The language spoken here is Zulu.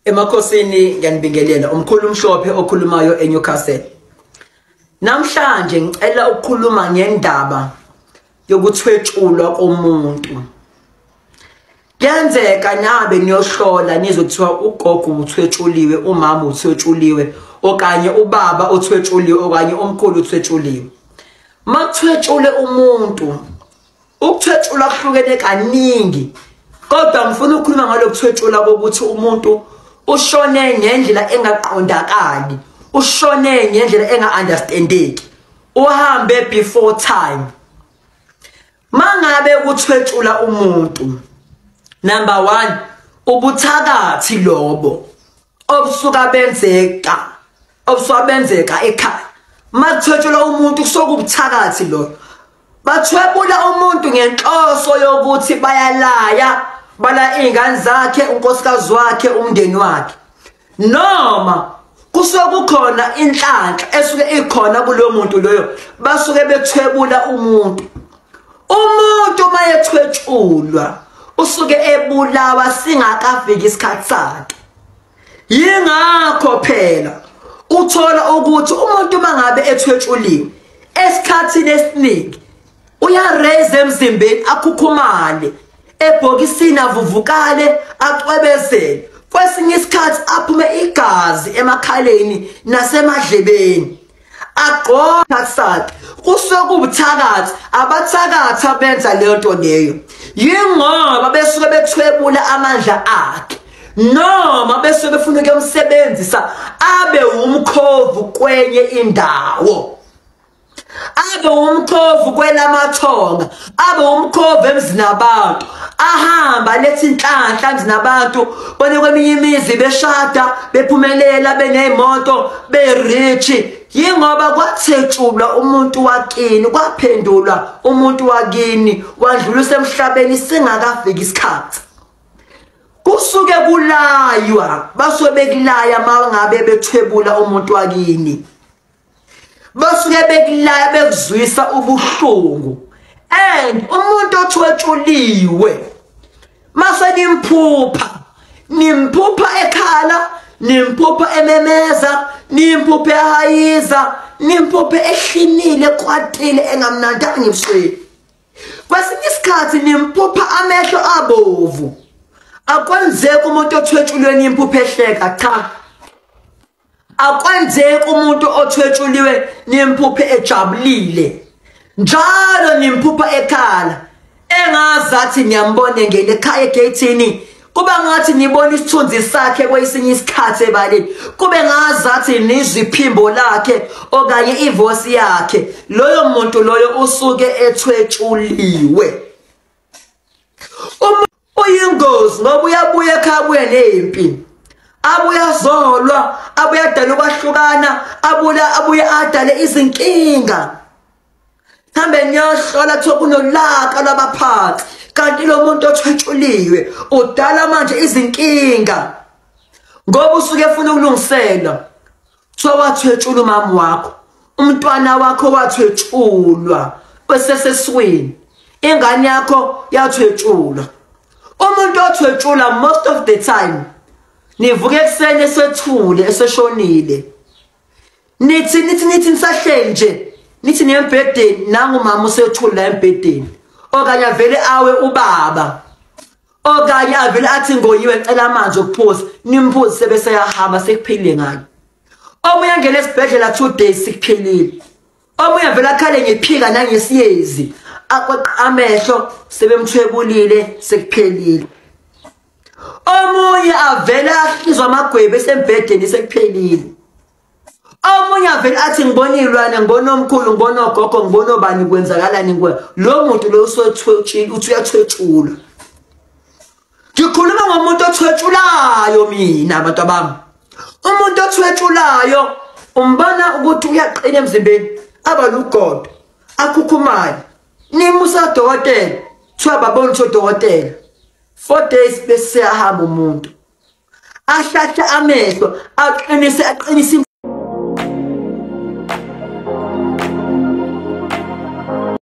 Emakhosini ngiyanibingelela, umkhulu umhlophe okhulumayo eNewcastle. Namhlanje ngicela ukukhuluma ngendaba yokuthwetshulwa komuntu. Kuyenzeka nabe niyohlola nizothiwa ugogo uthwetshuliwe, umama uthwetshuliwe, okanye ubaba uthwetshuliwe, okanye umkhulu uthwetshuliwe. Makuthwetshule umuntu, ukuthwetshulwa kuhlukene kaningi. Kodwa ngifuna ukukhuluma ngalokuthwetshula kokuthi umuntu ushone ngendlela engaqondakali, ushone ngendlela enga-understandeki, uhambe before time. Mangabe kuthwetshula umuntu, number 1, ubuthakathi lobo obusuka benzeka ekhaya. Makuthwetshula umuntu kusuka ubuthakathi lobo. Bathwebula umuntu ngenhloso yokuthi bayalaya, bala izingane zakhe, unkosikazi wakhe, umndeni wakhe. Noma kusuke kukhona inhlanhla esuke ikhona kulo muntu loyo, basuke bethwebula umuntu. Umuntu mayethwetshulwa usuke ebulawa singakafiki isikhathi sakhe. Yingakho phela uthola ukuthi umuntu mangabe ethwetshuliwe esikhathini esiningi uyaraise emzimbeni, akhukhumale ebhokisini, avuvukale, acwebezele, kwesinye isikhathi aphume igazi emakhaleni nasemadlebeni, agqoka sakhe. Kusuke kubuthakathi, abathakathi abenza leyo nto leyo. Yingoba besuke bethwebula amandla akhe, noma besuke befuna ukuyomsebenzisa abe umkhovu kwenye indawo, abe umkhovu kwelamathonga, abe umkhovu emzini abantu, ahamba letha inhlanhla emzini abantu. Bone kweminye imizi beshada, bephumelela, beneyimoto, berich. Yingoba kwathetshulwa umuntu wakini, kwaphendulwa umuntu wakini, wadlulisa emhlabeni singakafiki isikhathi. Kusuke kulaywa, basuke bekulaya mangabe bethwebula umuntu wakini. Basuke bekulaya bekuzwisa ubuhlungu. And umuntu othwetshuliwe mase nimphupha, nimphupha ekhala, nimphupha ememeza, nimphupha ehayiza, nimphupha ehlinile, kwatile, engamnandanga ebusweni. Kwesinye isikhathi nimphupha amehlo abovu. Akwenzeki umuntu othwetshuliwe nimphupha ehleka, cha. Akwenzeki umuntu othwetshuliwe nimphuphe ejabulile. Njalo nimphupha ekhala, engazathi niyambona ngene ekhaya egeyithini, kuba ngathi nibona isithunzi sakhe kwesinye isikhathi ebaleni, kube ngazathi nizwe iphimbo lakhe okanye ivoice yakhe. Loyo muntu loyo usuke ethwetshuliwe. Uyingozi ngoba uyabuya ekhaya, abuye nempi, abuye azolwa, abuye adale ukwahlukana, abuye adale izinkinga. Hambe niyohlola kuthiwa kunolaka lwabaphathi, kanti lo muntu othwetshuliwe udala manje izinkinga ngoba usuke efuna ukulungisela. Kuthiwa wathwetshula umama wakho, umntwana wakho wathwetshulwa eseseswini, ingane yakho yathwetshulwa. Umuntu othwetshula most of the time nivuke ekuseni esethule, eseshonile. Nithi nithi nithi nisahleli nje, nithi niyembhedeni, nangu umama usethule la embhedeni, okanye avele awe ubaba, okanye avele athi ngoyiwe cela amanzi okuphuza, nimphuzise bese yahamba, sekuphelile ngayo. Omunye angene esibhedlela 2 days, sekuphelile. Omunye avele akhale ngephika nangesiyezi, akweqa amehlo, sebemthwebulile, sekuphelile. Omunye avele ahlizwa amagwebu esembhedeni, sekuphelile. Omunye avele athi ngibona izilwane, ngibona omkhulu, ngibona ogogo, ngibona obani, kwenzakalani kuwe. Lo muntu lo usethwetshile, uthi uyathwetshulwa. Ngikhuluma ngomuntu othwetshulayo mina, abantu abami. Umuntu othwetshulayo umbona ukuthi uyaqina emzimbeni, abalugodo, akhukhumale. Nimusa dokotela, kuthiwa babona ukuthi udokotela. 4 days bese seyahamba umuntu. Ahlahle amehlo, aqinise, aqinise.